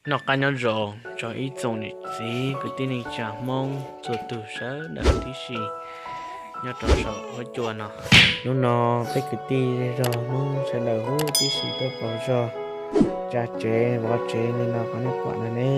Noj qab nyob zoo rau ib tsoom niam txiv kwv tij neej tsa Hmoob txhua tus sawv daws tib si nyob rau saum huab cua no. Hnub no peb kwv tij zej zog Hmoob sawv daws huv tib si tuaj pauv zog tsa tsev vov tsev li no qhov nej pom no ne.